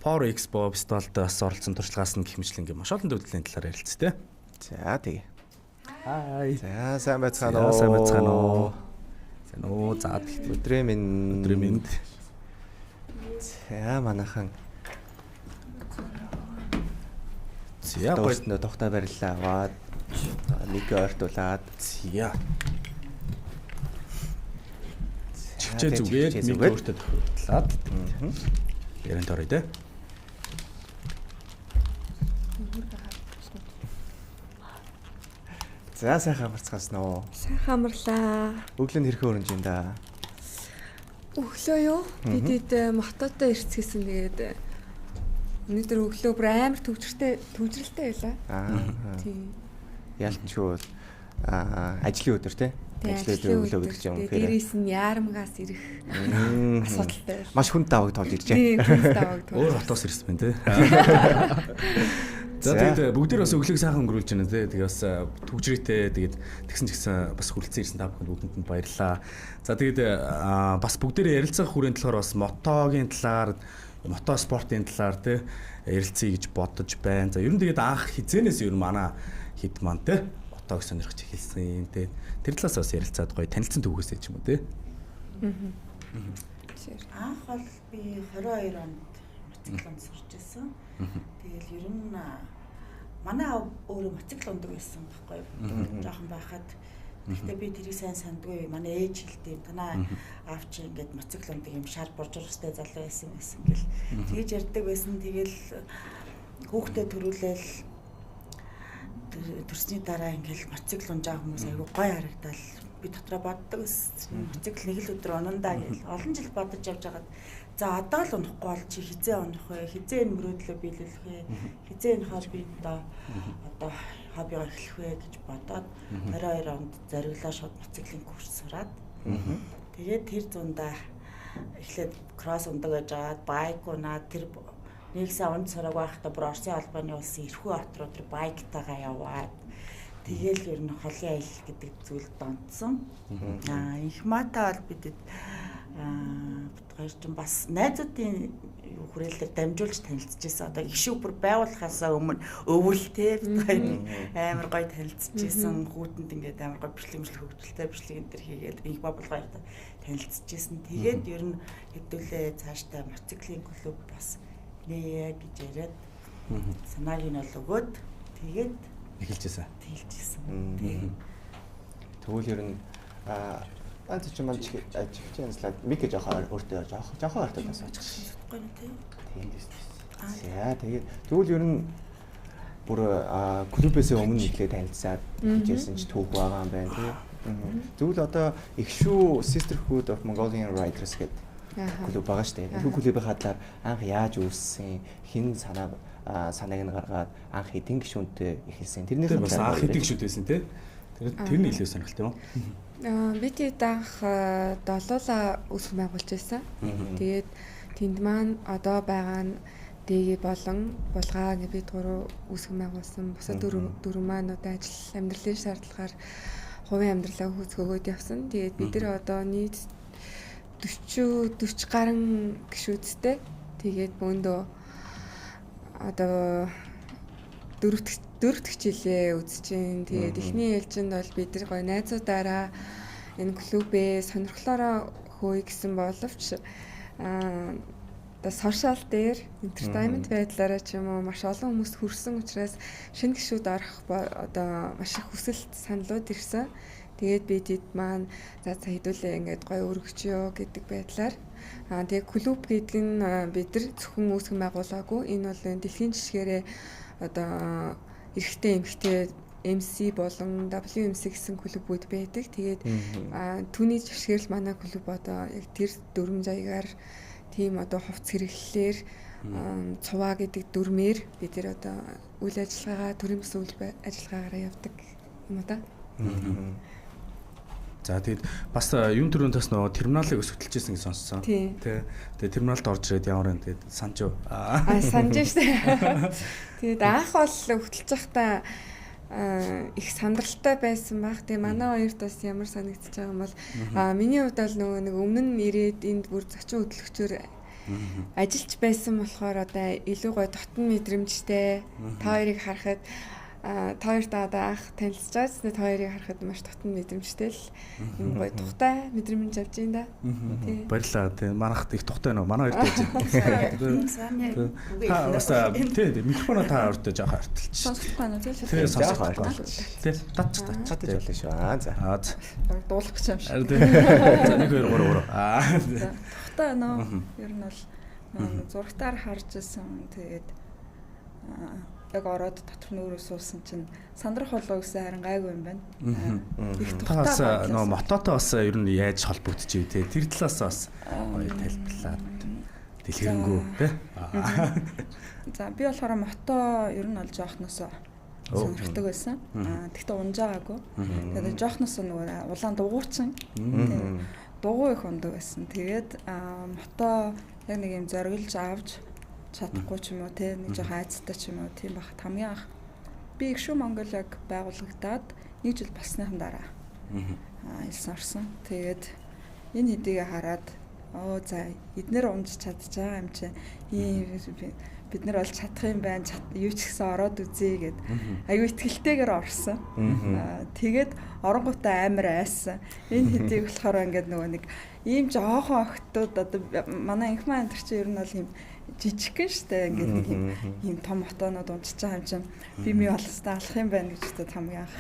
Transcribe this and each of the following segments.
Power Expo фестивалд бас оролцсон туршлагаас нь гэх мэтлэн ингээ маш олон зүйлийн талаар ярилцъя те. За тэгээ. Хай. За сайн байцгаана уу? Сайн байцгаана уу? Сайн уу? За тэгтээ. Өдрийн минь. Өдрийн мэнд. За манайхан За гоё. өөрсөндөө тухтай бариллаа аваад нэг ойртуулад За. Чигчээ зүгээд нэг өөртөө тохиолдлаад ярианд оръё те. За сайхан амарцгаасан уу? Сайхан амарлаа. Өглөө нь хэрхэн өрнж юм да? Өглөө юу? Бид хэд мототой ирцгээсэн, тэгээд өнөөдөр өглөө бүр амар төвчртэй төвжрэлтэй байлаа. Тийм. Ялчгүй бол ажлын өдөр те. Ажлын өдөр өглөө гэдэг чинь үнэхээр. Дээрээс нь яармгаас ирэх асуудалтай байл. Маш хүнд даваг тоолж иржээ. Тийм, хүнд даваг тоолж. Өөр хотоос ирсэн байна те. За тэгээд бүгдээр бас өглөөг сайхан өнгөрүүлж байна те. Тэгээ бас түгжрээтэй, тэгээд тэгсэн ч гэсэн бас хүрэлцэн ирсэн та бүхэнд бүгдэнд нь баярлалаа. За тэгээд бас бүгдээрээ ярилцах хүрээнд талаар бас мотогийн талаар, мото спортын талаар те ярилцъя гэж бодож байна. За ер нь тэгээд анх хизэнээс ер нь манай хэд маань те мотог сонирхож эхэлсэн те. Тэр талаас бас ярилцаад гоё танилцсан түүхээсээ ч юм уу те. Анх бол би 22 онд мотоциклонд сурч байсан. Тэгэл ер нь манай аав өөрөө мотоцикл ундаг байсан байхгүй юу? Жохон байхад. Гэхдээ би тэрийг сайн сандгүй. Манай ээж хэлдэг. Танаа аав чи ингээд мотоцикл ундаг юм шар буржуурстай залуу байсан байсан гэл. Тэгэж ярьдаг байсан. Тэгэл хүүхдээ төрүүлээл төрсний дараа ингээл мотоцикл унж байгаа хүмүүс айгүй гоё харагдал. Би дотроо боддог байсан. Мотоцикл нэг л өдөр унандаа гэл. Олон жил бодож явж байгаад за одоо л унахгүй бол чи хизээ унах вэ? Хизээ энэ мөрөөдлөө биелүүлэх вэ? Хизээ энэ хобби одоо хоббигоо эхлэх вэ гэж бодоод 22 онд зориглоо шууд мотоциклийн курс сураад. Тэгээд тэр зундаа эхлээд кросс ундаг байж байгаад байк унаад, тэр нэг сайн унд сураг байхдаа бүр Оросын холбооны улсын эрхүү хот руу тэр байктайгаа яваад тэгэл ер нь холын аялал гэдэг зүйл донтсон. Инх мата бол бидэд бит хоёр ч бас найзуудын хүрээлэлээр дамжуулж танилцчихсан. Одоо их шиг бүр байгуулахаасаа өмнө өвөл те бит хоёр амар гоё танилцчихсан. Хүүтэнд ингээд амар гоё бичлэг мөчлөг хөгжилтэй бичлэг энэ төр хийгээд инх ба болгоо танилцчихсан. Тэгээд ер нь хэдүүлээ цаашдаа мотоциклийн клуб бас нээе гэж яриад санааг нь бол өгөөд тэгээд эхэлжсэн. Эхэлжсэн. Тэгвэл ер нь ганц чи маань чихч янзлаад мик жоохон өөртөө жоохон өөртөө бас очих. Тийм. За тэгээд тэгвэл ер нь бүр клубээс өмнө нэглээ танилцаад хийжсэн ч түүх байгаа юм байна тий. Тэгвэл одоо Ихшүү Sisterhood of Mongolian Riders гэдэг клуб байгаа шүү дээ. Тэр клубийн талаар анх яаж үүссэн, хэн санааг нь гаргаад анх хэдэн гишүүнтэй эхэлсэн. Тэрнийх нь бас анх хэдэн гишүүд байсан тий. Тэр нь илүү сонирхолтой юм уу? Би тэд анх долоолаа үүсгэн байгуулж байсан. Тэгээд тэнд маань одоо байгаа нь ДГ болон Булгаа ингээ бид гурав үүсгэн байгуулсан. Бусад дөрөв маань одоо ажил амьдралын шаардлагаар хувийн амьдралаа хөөцгөөгөөд явсан. Тэгээд бид нар одоо нийт 40 гаруй гишүүдтэй. Тэгээд бөөндөө одоо дөрөв дэх жилээ үзэж чинь. Тэгээд эхний ээлжинд бол бид нар гоё найзуудаараа энэ клубээ сонирхлоороо хөөе гэсэн боловч одоо сошиал дээр entertainment байдлаараа ч юм уу маш олон хүмүүс хүрсэн учраас шинэ гишүүд орох одоо маш их хүсэлт саналууд ирсэн. Тэгээд би тэд маань за хэдүүлээ ингээд гоё өргөчөө гэдэг байдлаар. Тэгээд клуб гэдэг нь бид нар зөвхөн үүсгэн байгуулаагүй. Энэ бол дэлхийн жишгээрээ одоо эрэгтэй эмэгтэй MC болон WMC гэсэн клубүүд байдаг. Тэгээд түүний жишгээр л манай клуб одоо яг тэр дүрм жаягаар тийм одоо хувц хэрэглэлээр цуваа гэдэг дүрмээр бид нар одоо үйл ажиллагаагаа төрийн бас үйл ажиллагаагаараа явдаг юм уу та. За тэгээд бас юун төрөнд бас нөгөө терминалыг өсгөлжсэн гэж сонссон. Тэ. Тэгээд терминалд орж ирээд ямар юм тэгээд санаж юу? Санаж штэ. Тэгээд анх бол хөтөлж байхдаа их сандралтай байсан баг. Тэгээ манай хоёрт бас ямар санагдчихж байгаа юм бол миний хувьд бол нөгөө нэг өмнө нь ирээд энд бүр зочин хөтлөгчөөр Ажилч байсан болохоор одоо илүү гоё дотн мэдрэмжтэй. Та хоёрыг харахад та хоёртой одоо анх танилцж байгаач та хоёрыг харахад маш дотн мэдрэмжтэй л юм гоё тухтай мэдрэмж авч ин да. Тий. Баярлалаа. Тий. Манайхад их тухтай нөө. Манай хоёрт яаж байна. Та бас тий микрофоноо та өөртөө жоох арталч. Сонсохгүй байна уу тий? Тий, сонсохгүй. Тий, татч татч татж болно шүү. Аа за. Аа. Дуулах гэж юм шиг. За 1 2 3 3. Аа. Тухтай байна уу? Ер нь бол зурагтаар харж исэн. Тэгээд яг ороод дотор нь өөрөө суусан чинь сандрах болов гэсэн харин гайгүй юм байна. Их тухтай нөө мототой бас ер нь яаж холбогдчихв те. Тэр талаас бас гоё тайлбарлаад дэлгэрэнгүй те. За би болохоор мото ер нь бол жоохносоо сонирхдаг байсан. Тэгтээ унжаагаагүй. Тэгээд жоохносоо нөгөө улаан дугуйчин. Дугуй их ундаг байсан. Тэгээд мото яг нэг юм зориглож авч чадахгүй ч юм уу те, нэг жоохон айцтай ч юм уу тийм байхад хамгийн анх би их шүү Монгол яг байгуулагдаад нэг жил болсныхан дараа элсэн орсон. Тэгээд энэ хэдийгээ хараад оо за эднэр унж чадж байгаа юм чи ийм бид нар бол чадах юм байна, юу ч гэсэн ороод үзье гэд аюу итгэлтэйгээр орсон. Тэгээд оронгуудаа амар айсан. Энэ хэдийг болохоор ингээд нөгөө нэг ийм жоохон охтууд одоо манай инх маань тэр чинь ер нь бол ийм жижигхэн штэ ингээд нэг ийм том мотонууд унжиж байгаа юм чинь би ми болстой алах юм байна гэж бодоод хамгийн анх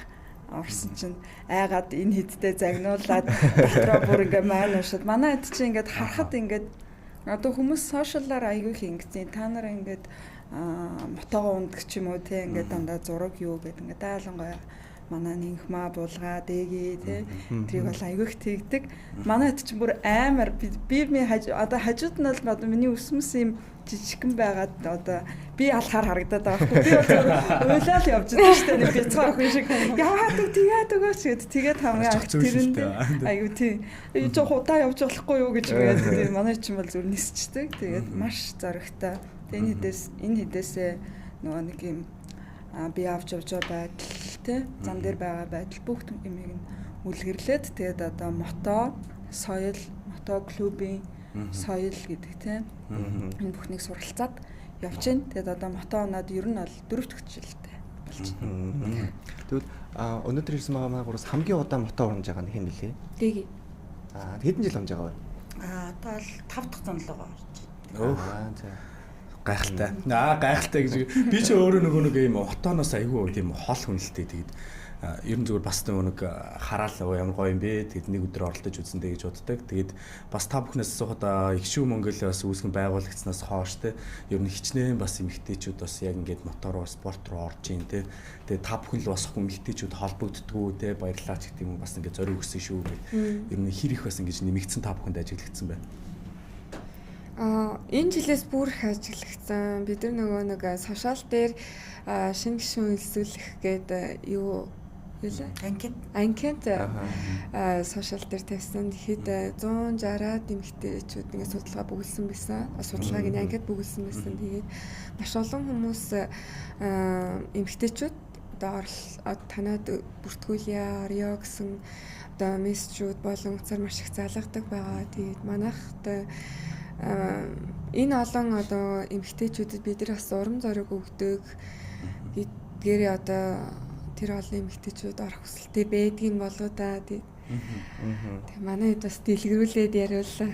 орсон чинь айгаад энэ хэдтэй загнуулаад дотроо бүр ингээ маань уншаад манай хэд чинь ингээд харахад ингээд одоо хүмүүс сошиалаар аягүй хийнгцэн та нар ингээд мотогоо ундаг ч юм уу те ингээд дандаа зураг юу гэдэг ингээд даалангуяа манай нинхмаа булгаа дэги те тэрийг бол аягүй их тэгдэг. Манай хэд чинь бүр амар би ми одоо хажууд нь бол одоо миний өсмөс юм жижигхэн байгаад одоо би алхаар харагдаад байгаа байхгүй. Би бол уйлал явж байгаа шүү дээ. Нэг бяцхан охин шиг яваад тэгээд өгөөч гэд тэгээд хамгийн анх тэрэнд аюу тий. Жоо удаа явж болохгүй юу гэж тэгээд тий манай чинь бол зүр нисчдэг. Тэгээд маш зоригтой. Тэгээд энэ хэдээсээ нөгөө нэг юм би авч явж байгаа байдал тий зам дээр байгаа байдал бүх юмыг нь үлгэрлээд тэгээд одоо мото соёл мото клубын соёл гэдэг тийм энэ бүхнийг суралцаад явж гин. Тэгээд одоо мото оноод ер нь бол 4 дахь жилтэй болж байна. Тэгвэл өнөөдөр ирсэн байгаа манай гураас хамгийн удаан мото унж байгаа нь хэн нэлээ? Дэги. Хэдэн жил унж байгаа вэ? Одоо л 5 дахь занлуугаа орж байна. Өөх. За. Гайхалтай. Гайхалтай гэж би ч өөрөө нөгөө нэг юм мотоноос айгүй тийм хол хүнэлтэй тэгээд ер нь зүгээр бас нөгөө нэг хараал ямар гоё юм бэ тэгэд нэг өдөр оролдож үзэн дээ гэж боддог. Тэгээд бас та бүхнээс асуухад их шүү Монгол бас үүсгэн байгуулагдсанаас хойш те ер нь хичнээн бас эмэгтэйчүүд бас яг ингээд мотор руу спорт руу орж ийн те. Тэгээд та бүхэн л бас эмэгтэйчүүд холбогддгүү те баярлалаа ч гэдэг юм бас ингээд зориг өгсөн шүү гэд. Ер нь хэр их бас ингэж нэмэгдсэн та бүхэнд ажиглагдсан байна. Энэ жилээс бүр их ажиглагдсан. Бид нар нөгөө нэг сошиал дээр шинэ гишүүн элсүүлэх гээд юу Анкет. Анкет сошиал дээр тавьсан. Тэгэхэд 160-аад эмэгтэйчүүд ингээд судалгаа бүгэлсэн байсан. Судалгааг нь анкет бүгэлсэн байсан. Тэгээд маш олон хүмүүс эмэгтэйчүүд одоо танад бүртгүүлье, орё гэсэн одоо мессежүүд болон утсаар маш их залгадаг байгаа. Тэгээд манайхад энэ олон одоо эмэгтэйчүүдэд бид нар бас урам зориг өгдөг гэдгээрээ одоо тэр олон эмэгтэйчүүд орох хүсэлтэй байдгийн болоо да. Тэгээ манай хэд бас дэлгэрүүлээд яриуллаа.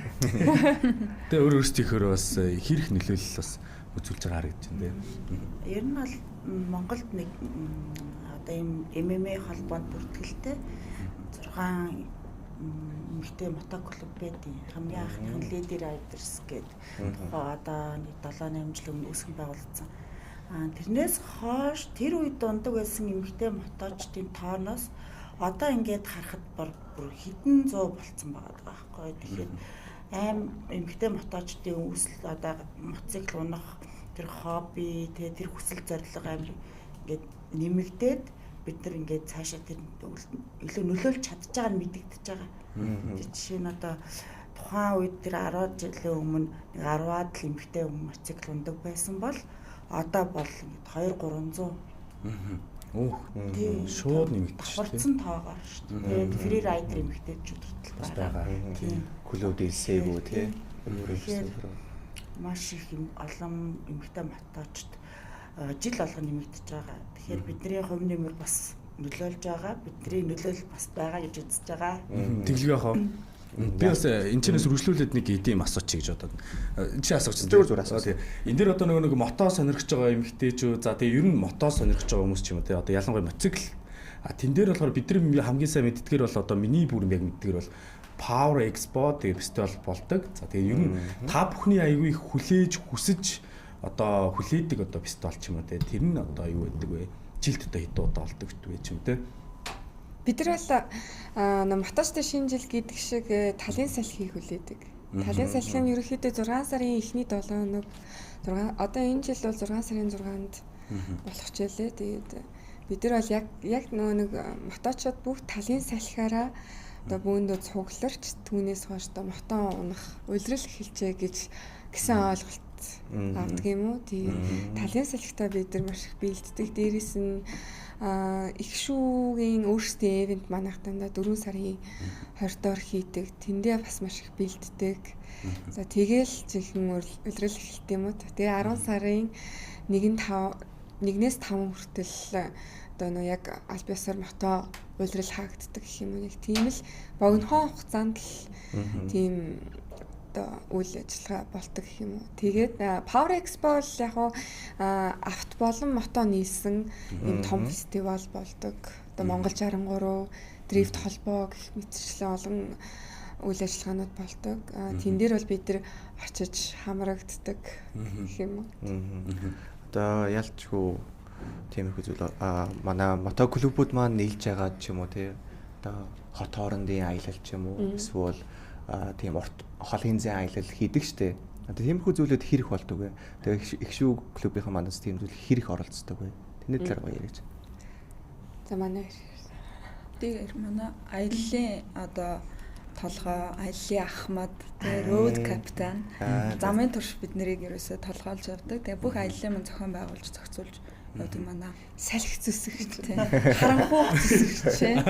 Тэгээ өөр өөрсдийнхөөрөө бас хэр их нөлөөлөл бас үзүүлж байгаа харагдаж байна тийм. Ер нь бол Монголд нэг одоо ийм MMA холбоонд бүртгэлтэй 6 эмэгтэй мотоклуб байдаг. Хамгийн анхных нь Lady Riders гэдэг тухай одоо нэг 7 8 жил өмнө үүсгэн байгуулагдсан. Тэрнээс хойш тэр үед ундаг байсан эмэгтэй мотоочдын тооноос одоо ингээд харахад бүр хэдэн зуун болцсон байгаа байхгүй. Тэгэхээр эмэгтэй мотоочдын үүсэл одоо мотоцикл унах тэр хобби тэр хүсэл зорилго амар ингээд нэмэгдээд бид нар ингээд цаашаа тэр илүү нөлөөлж чадж байгаа нь мэдэгдэж байгаа. Тэр жишээ нь одоо тухайн үед тэр 10 жилийн өмнө нэг 10-аад л эмэгтэй хүмүүс мотоцикл ундаг байсан бол одоо бол ингээд 2-300. Өөх. Шууд нэмэгдэж шүү дээ. Давхарцсан тоогоор шүү дээ. Тэгээд free rider эмэгтэйчүүд хүртэл байгаа. Тийм. Клуб дэлсээгүй тий. Маш их олон эмэгтэй мотоочд жил болгон нэмэгдэж байгаа. Тэгэхээр бидний хувь нэмэр бас нөлөөлж байгаа. Бидний нөлөөлөл бас байгаа гэж үзэж байгаа. Тэглэгээ хаа. Би бас энэ чэнэс үргэлжлүүлээд нэг идэм асуучих гэж бодоод. Чи асууч. Зүгээр асууч. Энэ дэр одоо нөгөө нэг мото сонирхож байгаа эмэгтэйчүү. За тэгээ ер нь мото сонирхож байгаа хүмүүс ч юм уу те. Одоо ялангуяа мотоцикл. А тэн дээр болохоор бид нар хамгийн сайн мэддгээр бол одоо миний бүр яг мэддгээр бол Power Expo тэгээ фестивал болдог. За тэгээ ер нь та бүхний аягүй их хүлээж хүсэж одоо хүлээдэг одоо фестивал ч юм уу те. Тэр нь одоо юу байдаг вэ? Жилд одоо хэд удаа болдог вэ ч юм те. Бид нар бол моточтой шинэ жил гэдэг шиг талын салхийг хүлээдэг. Талын салхи нь ерөнхийдөө 6 сарын эхний 7 хоног 6 одоо энэ жил бол 6 сарын 6-нд болох хичээлээ. Тэгээд бид нар бол яг нөгөө нэг моточод бүх талын салхиараа одоо бөөндөө цугларч түүнээс хойш одоо мото унах улирал эхэлжээ гэж гэсэн ойлголт авдаг юм уу. Тэгээд талын салхитаа бид нар маш их бэлддэг. Дээрээс нь их шүүгийн өөрсдийн ивент манайх дандаа 4 сарын 20-доор хийдэг. Тэндээ бас маш их бэлддэг. За тэгэл жинхэнэ улирал эхэлт юм уу. Тэгээ 10 сарын 1-ээс 5 хүртэл одоо нөө яг аль биесээр мото улирал хаагддаг гэх юм уу. Нэг тийм л богинохон хугацаанд л тийм одоо үйл ажиллагаа болдог гэх юм уу. Тэгээд Power Expo бол яг уу авт болон мото нийлсэн юм том фестивал болдог. Одоо Монгол 63, Drift холбоо гэх мэтчлэн олон үйл ажиллагаанууд болдог. Тэн дээр бол бид нар очиж хамрагддаг гэх юм уу. Одоо ялчгүй тиймэрхүү зүйл манай мото клубүүд маань нийлж байгаа ч юм уу тий. Одоо хот хоорондын аялал ч юм уу эсвэл тийм урт холын зайн аялал хийдэг штэ. Одоо тиймэрхүү зүйлүүд хэрэг болдог вэ? Тэгээ их шүү клубийнхан манаас тийм зүйл хэрэг оролцдог вэ? Тэрний талаар гоё яриач. За манай Тэгээ манай аяллаа одоо толгой, аяллаа ахмад, тэгээ road captain замын турш бид нарыг ерөөсөө толгойлж явдаг. Тэгээ бүх аяллаа мань зохион байгуулж зохицуулж явдаг манай салхи зүсгч тий. Харанхуй зүсгч.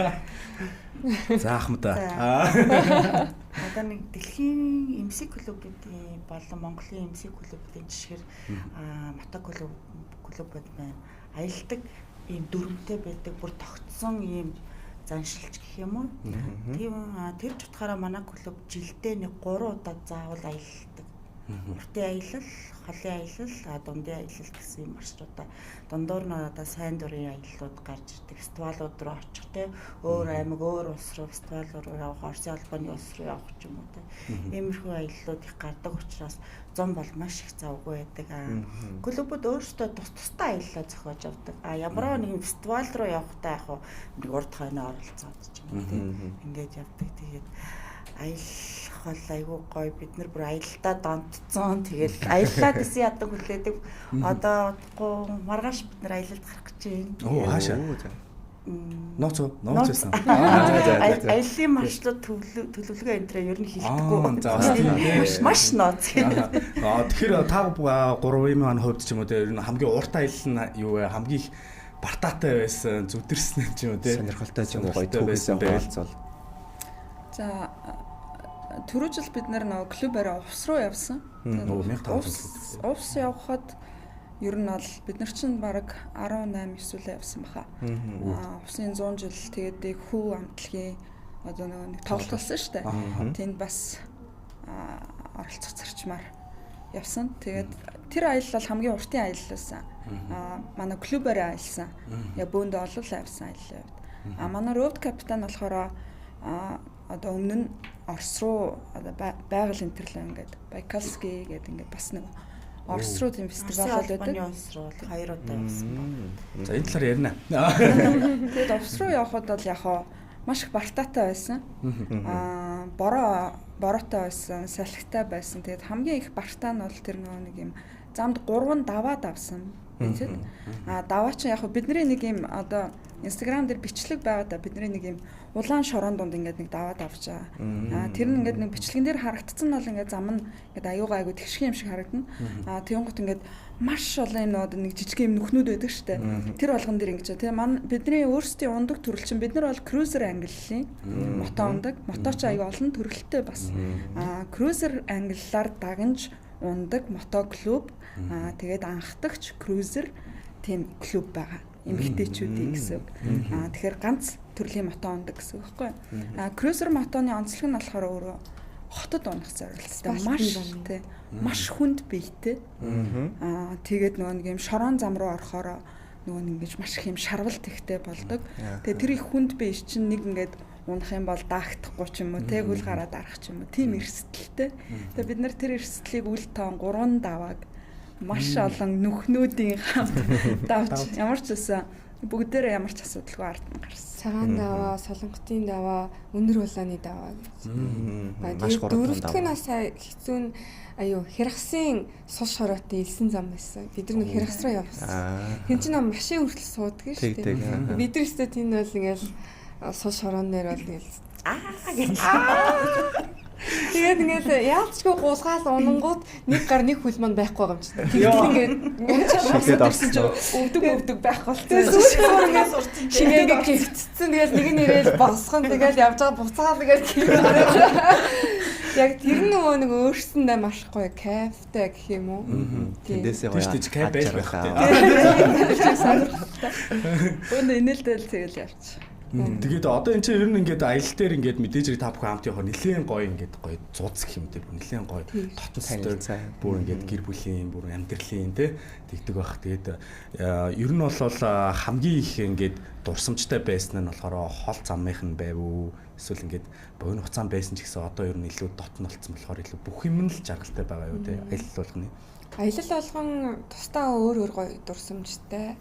За ахмад. Одоо нэг дэлхийн MC клубүүдийн болон Монголын MC клубүүдийн жишгээр мото клубүүд байна. Аялдаг ийм дүрмтэй байдаг, бүр тогтсон ийм заншилч гэх юм уу. Тийм тэр ч утгаараа манай клуб жилдээ нэг 3 удаа заавал аялдаг. Уртын аялал, холын аялал, дундын аялал гэсэн юм маршрутаа. Дундуур нь одоо сайн дурын аяллууд гарч ирдэг. Фестивалууд руу очих те. Өөр аймаг, өөр улс руу фестивал руу явах, Оросын холбооны улс руу явах ч юм уу те. Иймэрхүү аяллууд их гардаг учраас зам бол маш их завгүй байдаг. Клубүүд өөрсдөө тус тустай аяллаа зохиож явдаг. А ямар нэгэн фестивал руу явахдаа яг нэг урд хойноо оролцоод ч юм уу те. Ингээд явдаг. Тэгээд аялах бол айгүй гоё. Бид нар бүр аялалдаа донтцсон. Тэгэл аяллаа гэсэн ядаг хүлээдэг. Одоо удахгүй маргааш бид нар аялалд гарах гэж байна. Оо хаашаа? Нууц уу? Нууц байсан. Аяллаа маршрут төлөвлөгөө энэ төрөө ер нь хэлэхгүй. Маш нууц. Тэгэхээр та гурвын маань хувьд ч юм уу те ер нь хамгийн урт аялал нь юу вэ? Хамгийн их бартаатай байсан, зүдэрсэн ч юм уу те. Сонирхолтой ч юм уу гоё түүхээсээ хуваалцвал. За түрүү жил бид нар нөгөө клубаараа увс руу явсан. 1500. Увс явхад ер нь бол бид нар чинь бараг 18 эсвэл явсан баха. Увсын 100 жил тэгээд хүү амтлагийн одоо нөгөө нэг тоглолт болсон шүү дээ. Тэнд бас оролцох зарчмаар явсан. Тэгээд тэр аялал бол хамгийн уртын аялал байсан. Манай клубаараа аялсан. Яг бөөндөө олуулаа явсан аяллаа. А манай road captain болохоор одоо өмнө нь Орос руу одоо байгаль интерлэн ингээд Байкалский гэдэг ингээд бас нэг Орос руу тийм фестивал байдаг. Орос руу 2 удаа явсан байна. За энэ талаар ярина. Тэгээд Орос руу явхад бол яг хоо маш их бартаатай байсан. Бороотой байсан, салхитай байсан. Тэгээд хамгийн их бартаа нь бол тэр нөгөө нэг юм замд 3 даваа давсан. Тэгэд даваа чинь яг бидний нэг юм одоо Instagram дээр бичлэг байгаа да бидний нэг юм улаан шорон дунд ингээд нэг даваад авч байгаа. Тэр нь ингээд нэг бичлэгэн дээр харагдсан нь бол ингээд зам нь ингээд аюугаа аюу тэгших юм шиг харагдана. Тэгэнгүүт ингээд маш олон юм одоо нэг жижиг юм нүхнүүд байдаг штэ. Тэр болгон дээр ингэж тэгээ ман бидний өөрсдийн ундаг төрөл чинь бид нар бол крузер ангиллын мото ундаг. Мото ч аюу олон төрөлтэй бас. Крузер ангиллаар дагнж ундаг мото клуб. Аа тэгээд анхдагч крузер тийм клуб байгаа. Эмэгтэйчүүдийн гэсэн үг. Аа тэгэхээр ганц төрлийн мото ундаг гэсэн үг байхгүй юу? Аа крузер мотоны онцлог нь болохоор өөрөө хотод унах зорилттой маш тий маш хүнд биетэй. Аа тэгээд нөгөө нэг юм шорон зам руу орохоор нөгөө нэг ингэж маш их юм шарвал тэгтэй болдог. Тэгээд тэр их хүнд бие чинь нэг ингээд унах юм бол даагдахгүй ч юм уу те гүл гараад арах ч юм уу тийм эрсдэлтэй. Тэгээд бид нар тэр эрсдлийг үл тоон 3 давааг маш олон нүхнүүдийн хамт давж ямар ч үсэн бүгдээрээ ямар ч асуудалгүй ард нь гарсан. Цагаан даваа, Солонготын даваа, өндөр улааны даваа гэж. Маш дөрөвдөх нь бас хэцүү нь аюу Хяргасын сул шороотой элсэн зам байсан. Бид нар нэг Хяргас руу явсан. Тэн чинь машин хүртэл суудаг шүү дээ. Бид нар өстө тэнд бол ингээл сул шороон дээр бол ингээл аа гэж. Тэгээд ингээл яалчгүй гулгаал унангууд нэг гар нэг хөл маань байхгүй байгаа юм чинь. Тэгтэл ингээд шилээд орсон чинь өвдөг байхгүй болсон. Сүүлд ингээд шингээд гівцсэн. Тэгэл нэг нь ирээл босгон тэгэл явж байгаа буцаал ингээд яг тэр нөгөө нэг өөрсөндөө маш гоё кайфтай гэх юм уу. Тэндээсээ гоё. Тийм кайф байх байх. Сонирхолтой. Өнөө инээлтэл тэгэл явчих. Тэгээд одоо энэ чинь ер нь ингээд аялал дээр ингээд мэдээж хэрэг та бүхэн хамт явахаар нэлээд гоё ингээд гоё зууц гэх юм те нэлээд гоё дотностой бүр ингээд гэр бүлийн бүр амьдралын те тэгдэг байх. Тэгээд ер нь бол хамгийн их ингээд дурсамжтай байсан нь болохоор хол замынх нь байв уу эсвэл ингээд богино хугацаанд байсан ч гэсэн одоо ер нь илүү дотн болцсон болохоор илүү бүх юм нь л жаргалтай байгаа юу те аялал болгоны. Аялал болгон тусдаа өөр өөр гоё дурсамжтай.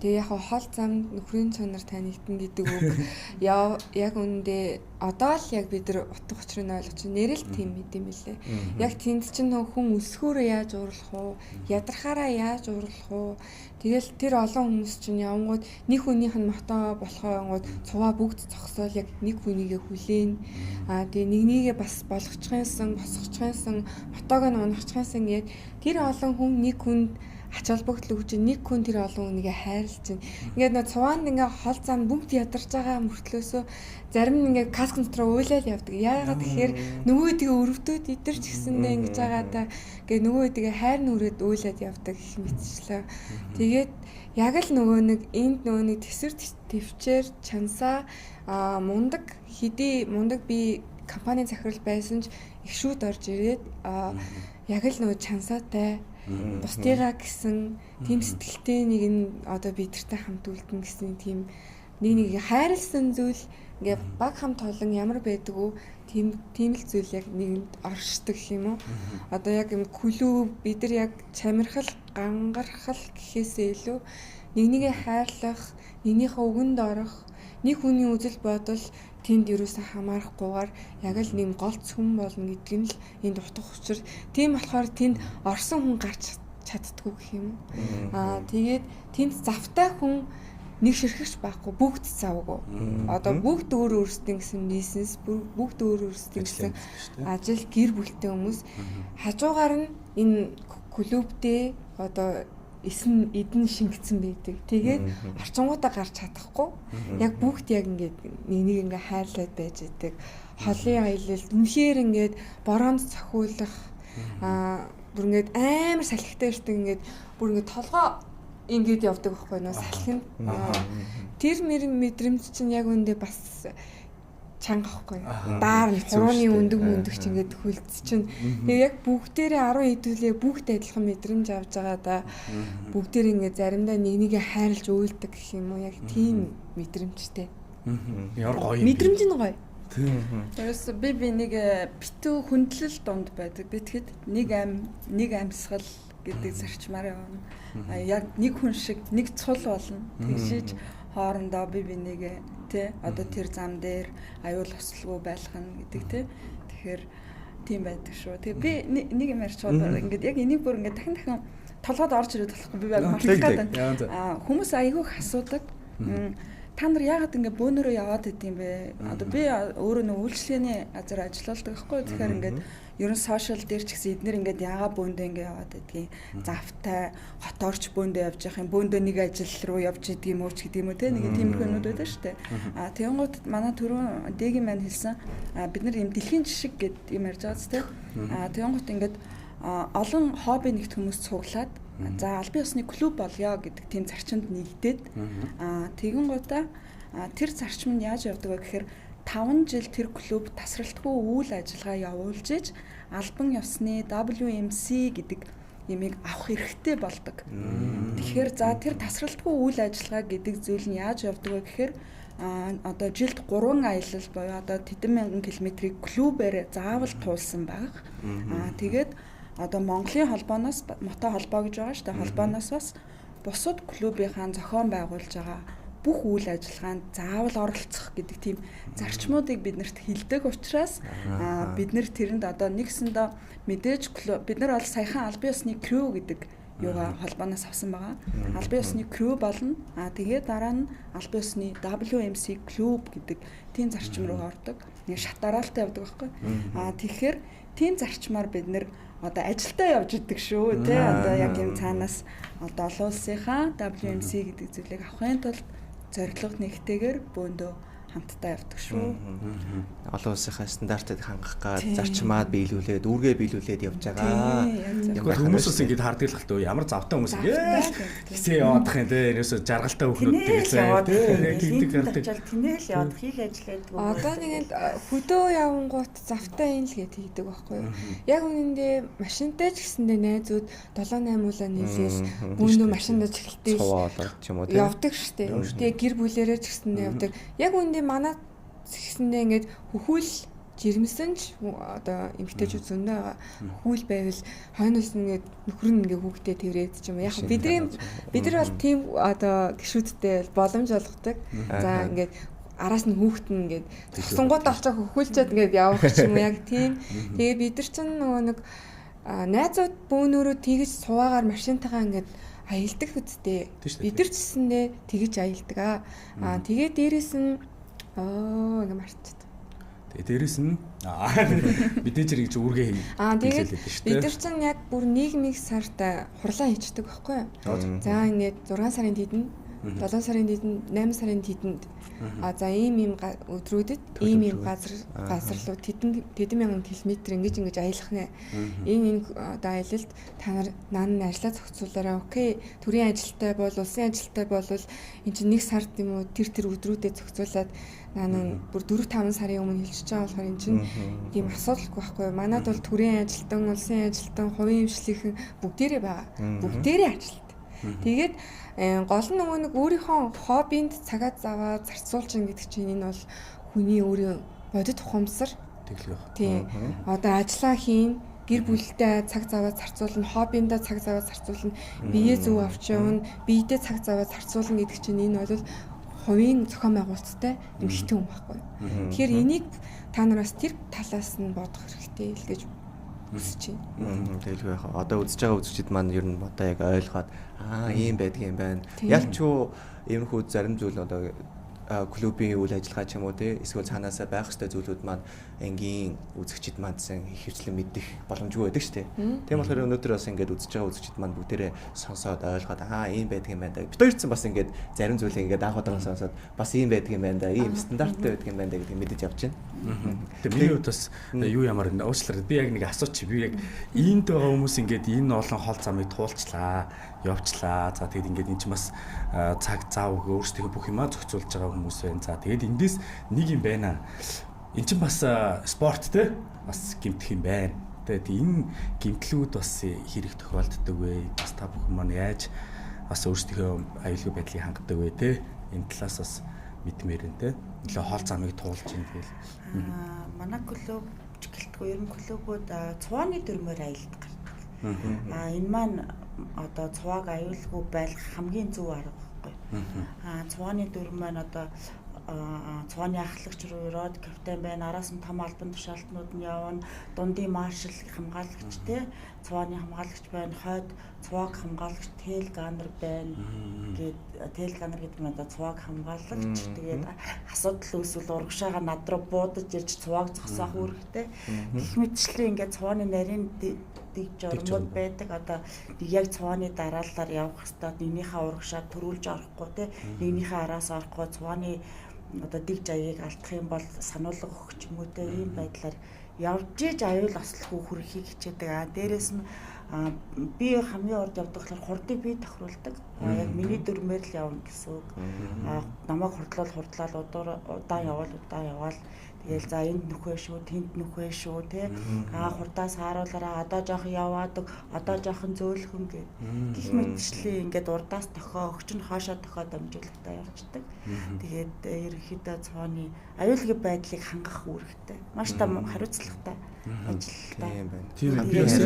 Тэгээ яг хол замд нөхрийн чанар танигдана гэдэг үг яг үүндээ одоо л яг бид нар утга учирыг ойлгож чинь нэрэл тийм мэд юм билээ. Яг тэнд чинь нөх хүн өсгөөрөө яаж уурлах уу, ядрахаараа яаж уурлах уу. Тэгэл тэр олон хүмүүс чинь явангууд нэг хүнийх нь мото болохонгууд цуваа бүгд зогсоол яг нэг хүнийгээ хүлээн. Аа тэгээ нэг нэгээ бас болгочихсон, босгочихсон, мотог нь унахчихсан гээд тэр олон хүн нэг хүнд ач холбогдол өгч нэг хүн тэр олон хүнийгээ хайрлаж чинь. Ингээд нөө цуваанд ингээ хол зам бүгд ядарч байгаа мөртлөөсөө зарим нь ингээ каскын дотор уйлал явдаг. Яагаад тэгэхээр нөгөө тгээ өрөвдөөд идэрч гэсэндээ ингэж байгаа та гээ нөгөө тгээ хайр нүрээд уйлаад явдаг гэх мэтчлээ. Тэгээд яг л нөгөө нэг энд нөгөө нэг төсвөр төвчээр чансаа мундаг хэдий мундаг би компани захирал байсан ч их шүүд орж ирээд яг л нөгөө чансаатай бусдыгаа гэсэн тийм сэтгэлтэй нэг нь одоо бидэртэй хамт үлдэн гэсэн тийм нэг нэг хайрлсан зүйл ингээ баг хамт олон ямар байдаг уу тийм л зүйл яг нэгэнд оршдог юм уу. Одоо яг юм клуб бид нар яг чамирхал гангархал гэхээсээ илүү нэг нэгэ хайрлах, нэгнийхээ үгэнд орох, нэг хүний үзэл бодол тэнд юусаа хамаарахгүйгээр яг л нэм голц хүн болно гэдг нь л энд утга учир. Тийм болохоор тэнд орсон хүн гарч чаддгүй гэх юм уу. Аа тэгээд тэнд завтай хүн нэг ширхэгч байхгүй, бүгд завгүй. Одоо бүгд өөр өөрсдийн гэсэн бизнес, бүгд өөр өөрсдийн гэсэн ажил, гэр бүлтэй хүмүүс хажуугаар нь энэ клубдээ одоо эсэн эдэн шингэцэн байдаг. Тэгээд орчингуудаа гарч чадахгүй. Яг бүгд яг ингээд нэг нэг ингээ хайрлаад байж идэг. Холын аялал үнэхээр ингээд бороонд цохиулах бүр ингээд амар салхитай ирдэг ингээд бүр ингээд толгоо ингээд явдаг байхгүй нөө салхинд. Тэр мэдрэмж чинь яг үндэ бас чанга байхгүй. Даар нь хурууны өндөг мөндөг ч ингээд хөлц чинь. Тэгээ яг бүгдээрээ 10 хэдүүлээ бүгд адилхан мэдрэмж авч байгаа да. Бүгдээр ингээд заримдаа нэг нэгэ хайрлж уйлдаг гэх юм уу. Яг тийм мэдрэмжтэй. Ямар гоё. Мэдрэмж нь гоё. Тийм. Ерөөсө би нэг битүү хүндлэл дунд байдаг. Би тэгэхэд нэг ам нэг амьсгал гэдэг зарчмаар явна. Яг нэг хүн шиг нэг цул болно. Тэгшиж хоорондоо би нэгэ тий одоо тэр зам дээр аюул ослгүй байх нь гэдэг тий. Тэгэхээр тийм байдаг шүү. Тэгээ би нэг юм ярьж байгаа ингээд яг энийг бүр ингээд дахин дахин толгойд орж ирээд болохгүй би баг мартах гээд байна. Аа хүмүүс айгүйх асуудаг. Та нар яагаад ингээд бөөнөрөө яваад идэм бэ? Одоо би өөрөө нэг үйлчлэгээний газар ажилладаг байхгүй. Тэгэхээр ингээд ер нь сошиал дээр ч гэсэн эднэр ингээд яагаад бөөндөө ингээд яваад байдгийг завтай хоторч бөөндөө явж явах юм бөөндөө нэг ажил руу явж идэг юм уу ч гэдэг юм уу те нэг тиймэрхүү юмнууд байдаг шүү дээ. А тэгэнгүүт манай түрүүн дэгийн маань хэлсэн бид нар юм дэлхийн жишг гэд юм ярьж байгаа ч те. А тэгэнгүүт ингээд олон хобби нэгт хүмүүс цуглаад за албан ёсны клуб болёо гэдэг тийм зарчимд нэгдээд тэгэн гутаа тэр зарчим нь яаж явдаг вэ гэхээр 5 жил тэр клуб тасралтгүй үйл ажиллагаа явуулж иж албан ёсны WMC гэдэг ямиг авах эрхтэй болдог. Тэгэхээр за тэр тасралтгүй үйл ажиллагаа гэдэг зүйл нь яаж явдаг вэ гэхээр одоо жилд 3 аялал буюу одоо тэдэн мянган километрийг клубээр заавал туулсан байх. Тэгээд одоо Монголын холбооноос мото холбоо гэж байгаа шүү дээ. Холбооноос бас бусад клубийнхаа зохион байгуулж байгаа бүх үйл ажиллагаанд заавал оролцох гэдэг тийм зарчмуудыг биднэрт хилдэг учраас бид нэр тэрэнд одоо нэгсэндээ мэдээж бид нар бол саяхан албан ёсны крю гэдэг юугаа холбооноос авсан байгаа. Албан ёсны крю болно. Тэгээд дараа нь албан ёсны WMC клуб гэдэг тийм зарчим руу ордог. Нэг шат дараалтай явдаг байхгүй. Тэгэхээр тийм зарчмаар бид нэр одоо ажилдаа явж идэг шүү тий. Одоо яг юм цаанаас одоо олон улсынхаа WMC гэдэг зүйлийг авахын тулд зорилго нэгтэйгээр бөөндөө хамтдаа явдаг шүү. Олон улсынхаа стандартыг хангах гад зарчмаад биелүүлээд, үүргээ биелүүлээд явж байгаа. Тэгвэл хүмүүс бас ингэж хардаг л хальтөө ямар завтай хүмүүс ингэ хисээ яваадах юм те. Ерөөсө жаргалтай хүүхнүүд тэгэлээ те. Яг тэгдэг гардаг. Тэнээл яваад хийх ажил байдгүй. Одоо нэг хөдөө явангуут завтай юм л гэж хийдэг байхгүй юу? Яг үнэндээ машинтай ч гэсэндээ найзууд 7 8 уулаа нийлээл бөөндөө машиндаа чиглэлтэй ч юм уу те. Явдаг штэ. Тэгээ гэр бүлэрээ ч гэсэндээ явдаг. Яг үнэндээ манай гэсэндээ ингээд хөхүүл жирэмсэн ч одоо эмэгтэйчүүд зөндөө байгаа. Хөхүүл байвал хойноос ингээд нөхөр нь ингээд хүүхдээ тэрээд ч юм уу. Яг бидний бид нар бол тийм одоо гişүүдтэй боломж олгодог. За ингээд араас нь хүүхэд нь ингээд зогсонгууд олцоо хөхүүлчихэд ингээд явах ч юм уу яг тийм. Тэгээ бид нар чинь нөгөө нэг найзууд бөөнөрөө тэгж суваагаар машинтайгаа ингээд аялдаг үсттэй. Бид нар ч гэсэндээ тэгж аялдаг. Аа тэгээ дээрэс нь ингээ марчд. Тэгээ дээрэс нь мэдээж хэрэг гэж үүргээ хий. Тэгээд бид нар чинь яг бүр нэг сард хурлаа хийчдэг байхгүй юу? За ингээд 6 сарын тэдэнд, 7 сарын тэдэнд, 8 сарын тэдэнд за ийм ийм өдрүүдэд ийм ийм газар руу тэдэн мянган километр ингэж аялах нэ. Энэ одоо аялалд та нар нан ажиллаа зохицуулаарай. Окей. Төрийн ажилтай бол улсын ажилтай бол эн чинь нэг сард юм уу тэр өдрүүдэд зохицуулаад нан бүр 4 5 сарын өмнө хэлчихэж байгаа болохоор эн чинь тийм асуудалгүй байхгүй юу? Манад бол төрийн ажилтан, улсын ажилтан, хувийн хэмжлийнхэн бүгдээрээ байгаа. Бүгдээрээ ажилтан. Тэгээд гол нь нөгөө нэг өөрийнхөө хоббинд цагаа заваа зарцуулж ин гэдэг чинь энэ бол хүний өөрийн бодит ухамсар тэглэх. Тийм. Одоо ажиллаа хийн, гэр бүлдээ цаг заваа зарцуулна, хоббиндаа цаг заваа зарцуулна, биеэ зөв авч явна, биедээ цаг заваа зарцуулна гэдэг чинь энэ бол хувийн зохион байгуулалттай эмэгтэй хүн байхгүй. Тэгэхээр энийг та нараас тэр талаас нь бодох хэрэгтэй л гэж хүсэж байна. Тэгэлгүй яах. Одоо үзэж байгаа үзэгчид маань ер нь одоо яг ойлгоод ийм байдаг юм байна. Ялч юу иймэрхүү зарим зүйл одоо клубын үйл ажиллагаа ч юм уу те эсвэл цаанаасаа байх ёстой зүйлүүд маань ангийн үзэгчид маань сан ихэвчлэн мэдэх боломжгүй байдаг шүү дээ. Тийм болохоор өнөөдөр бас ингээд үзэж байгаа үзэгчид маань бүгдээрээ сонсоод ойлгоод ийм байдаг юм байна да. Бид хоёрцсан бас ингээд зарим зүйлийг ингээд анх удаага сонсоод бас ийм байдаг юм байна да. Ийм стандарттай байдаг юм байна да гэдгийг мэдэж авч байна. Тэгээ миний хувьд бас юу ямар уучлаарай би яг нэг асуучих. Би яг энд байгаа хүмүүс ингээд энэ олон хол замыг туулчлаа, явчлаа. За тэгээд ингээд эн чинь бас цаг зав өөрсдийнхөө бүх юмаа зохицуулж байгаа хүмүүс байна. За тэгээд эндээс нэг юм байна. Эн чинь бас спорт те бас гэмтэх юм байна. Тэгээд энэ гэмтлүүд бас хэрэг тохиолддог вэ? Бас та бүхэн маань яаж бас өөрсдийнхөө аюулгүй байдлыг хангадаг вэ те? Энэ талаас бас мэдмээр энэ те. Нэлээ хоол замыг туулж ин тэгэл. Манай клуб ч гэлтгүй ер нь клубүүд цувааны дүрмээр аялд гардаг. Энэ маань одоо цувааг аюулгүй байлгах хамгийн зөв арга байхгүй. Цувааны дүрм маань одоо цувааны ахлагч руу ороод капитан байна. Араас нь том албан тушаалтнууд нь явна. Дундын маршал хамгаалагч те цувааны хамгаалагч байна. Хойд цувааг хамгаалагч тэл ганнер байна. Гээд тэл ганнер гэдэг нь одоо цувааг хамгаалагч. Тэгээд асуудал үүсвэл урагшаага над руу буудаж ирж цувааг зогсоох үүрэгтэй. Гэх мэтчлэн ингээд цувааны нарийн дэг журмууд байдаг. Одоо яг цувааны дараалалаар явах хэвээр нэгнийхээ урагшаа төрүүлж орохгүй те нэгнийхээ араас орохгүй цувааны одоо дэг жаяыг алдах юм бол сануулга өгч юм уу те ийм байдлаар Явж иж аюул ослохгүй хүрэхийг хичээдэг. А дээрэс нь би хамгийн урд явдаг болохоор хурдыг би тохируулдаг. Яг миний дүрмээр л явна гэсэн үг. Намайг хурдлал хурдлал удаан явал удаан явал. Тэгээл за энд нөхөө шүү, тэнд нөхөө шүү тий. Аа хурдаас хааруулаараа одоо жоохон яваад одоо жоохон зөөлхөн гэд. Гэх мэтчлээ ингээд урдаас тохио, өгч нь хоошоо тохио дамжуулалтаа явчихдаг. Тэгээд ерөнхийдөө цооны аюулгүй байдлыг хангах үүрэгтэй. Маш том хариуцлагатай ажилтай. Тийм байна. Тийм би бас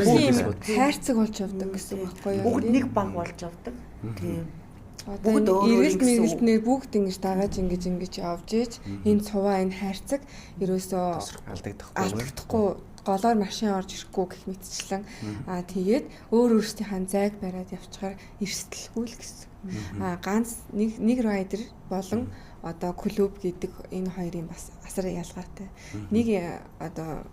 хайрцаг болж явдаг гэсэн үг байхгүй юу? Бүгд нэг баг болж явдаг. Тийм. Бүгд эргэлт мэргэлтнээр бүгд ингэж дагааж ингэж ингэж явж иж энэ цуваа энэ хайрцаг ерөөсөө алдагдахгүй голоор машин орж ирэхгүй гэх мэтчлэн аа тэгээд өөр өөрсдийнхээ зайг бариад явчихаар эрсдэлгүй л гэсэн. Аа ганц нэг нэг райдер болон одоо клуб гэдэг энэ хоёрын бас асар ялгаатай. Нэг одоо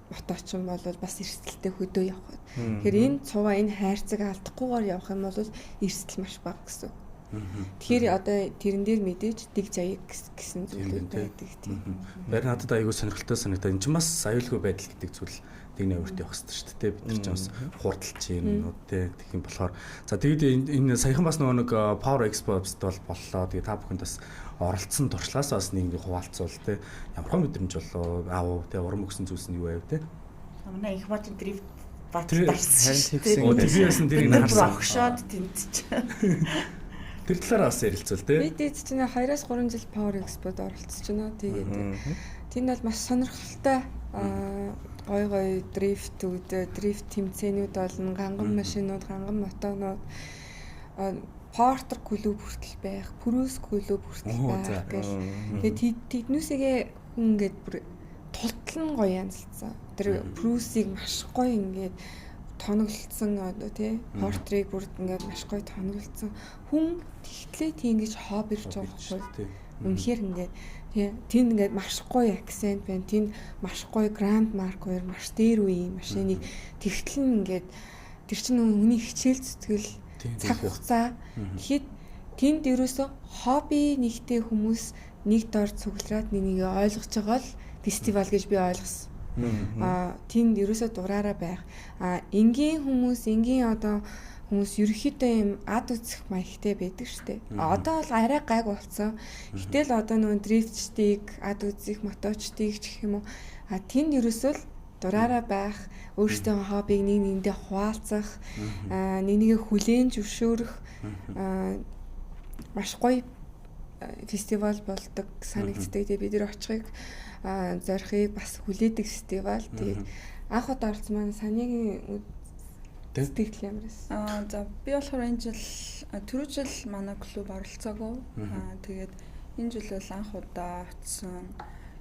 моточин бол бас эрсдэлтэй хөдөө явах. Тэгэхээр энэ цуваа энэ хайрцаг алдахгүйгээр явах юм бол эрсдэл маш бага гэсэн. Тэгэхээр одоо тэрэн дээр мэдээж дэг заяа гэсэн зүйлүүд байдаг тийм. Барь надад айгүй сонирхолтой санагдаа. Энэ чинь бас аюулгүй байдал гэдэг зүйл тэгнэ өөртөө явах хэрэгтэй шүү дээ. Бид нар чинь бас хурдалж юмнууд те тэгэх юм болохоор за тэгээд энэ саяхан бас нөгөө нэг Power Expo бол боллоо. Тэгээд та бүхэнд бас оролцсон туршлагаас бас нэг ингэ хуваалцвал те ямар мэдрэмж болоо аав те урам өгсөн зүйлс нь юу байв те. Манай их матын дрифт батал дарсан. Би бас тэрийг харсан. Огшоод тэнцэж. Тэр талаараа бас ярилцвал те. Би дээд чинь 2-3 жил Power Expo-д оролцож байна. Тэгээд тэнд бол маш сонирхолтой гой гой дрифтүүд, дрифт тэмцээнүүд болно, ганган машинууд, ганган мотонууд, Портер клуб хүртэл байх, Прус клуб хүртэл байх гэл. Тэгээд тэднүүсээ хүн ингээд бүр тултлан гоё янзалцсан. Тэр Прусыг маш гоё ингээд тоноглолцсон одоо тий портрийг бүр ингээд маш гоё тоноглолцсон. Хүн тэгтлээ тийм ингэж хоб ирж байгаа байхгүй. Үнэхээр ингээд тий тэнд ингээд маш гоё акцент байна. Тэнд маш гоё гранд марк хоёр маш дээр үеийн машиныг тэгтэл ингээд тэр чинь хүний хичээл зүтгэл цаг хугацаа. Тэгэхэд тэнд ерөөсөө хобби нэгтэй хүмүүс нэг дор цуглараад нэг нэгээ ойлгож байгаа л фестивал гэж би ойлгосон. Аа тэнд ерөөсөө дураараа байх. Аа энгийн хүмүүс, энгийн одоо хүмүүс ерөөхдөө юм ад үзэх маягтай байдаг штэ. Одоо бол арай гайг болсон. Гэтэл одоо нөгөө дрифтчдийг, ад үзэх моточдыг ч гэх юм уу. А тэнд ерөөсөө л дураараа байх, өөрсдийнхөө хоббиг нэг нэгэндээ хуваалцах, нэг нэгэ хүлээн зөвшөөрөх маш гоё фестивал болдог санагддаг. Тэгээ бид нар очихыг зорихыг бас хүлээдэг фестивал. Тэгээд анх удаа орсон маань Санигийн сэтгэл ямар байсан? Аа за би болохоор энэ жил түрүү жил манай клуб оролцоогүй. Аа тэгээд энэ жил бол анх удаа очсон.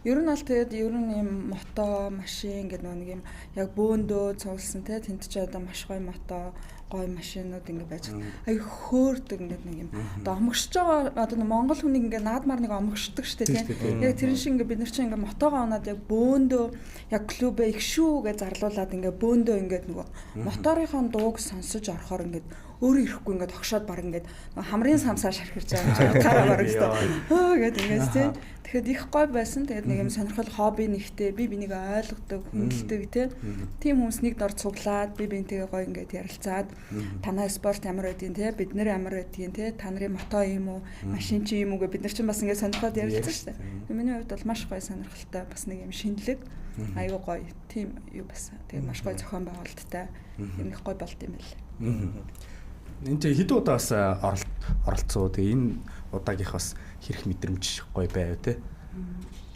Ер нь бол тэгээд ер нь юм мото, машин гэдэг нэг юм яг бөөндөө цугласан те тэнд чи одоо маш гоё мото, гоё машинууд ингэ байж аяг хөөрдөг ингээд нэг юм одоо омгшиж байгаа одоо монгол хүнийг ингээ наадмаар нэг омгшдог штэ те яг тэрэн шиг ингээ бид нар чинь ингээ мотогоо унаад яг бөөндөө яг клубээ их шүү гэж зарлуулад ингээ бөөндөө ингээд нөгөө моторынхоо дууг сонсож орохоор ингээд өөрөө ирэхгүй ингээд огшоод баг ингээд хамрын самсаа шархирч байгаа юм гараа бараг өстө хөө гэд ингээд тий. Тэгэхэд их гой байсан. Тэгээд нэг юм сонирхол хобби нэгтэй би бинийг ойлгодог, хүндэлдэг тий. Тийм хүмүүс нэг дор цуглаад би бинтэйгээ гой ингээд ярилцаад танай спорт ямар байдгийг тий, бид нар ямар байдгийг тий, та нарын мото юм уу, машин чи юм уу гэ бид нар чинь бас ингээд сонирхоод ярилцсан шүү дээ. Миний хувьд бол маш гой сонирхолтой бас нэг юм шинэлэг аюу гоё тийм юу байсан. Тэгээд маш гоё зохион байгуулалттай юм их гоё болд юм байл. Энэ чинь хэд удаа бас оролцоо. Тэгээ энэ удаагийнх бас хэрэг мэдрэмж гоё байв те.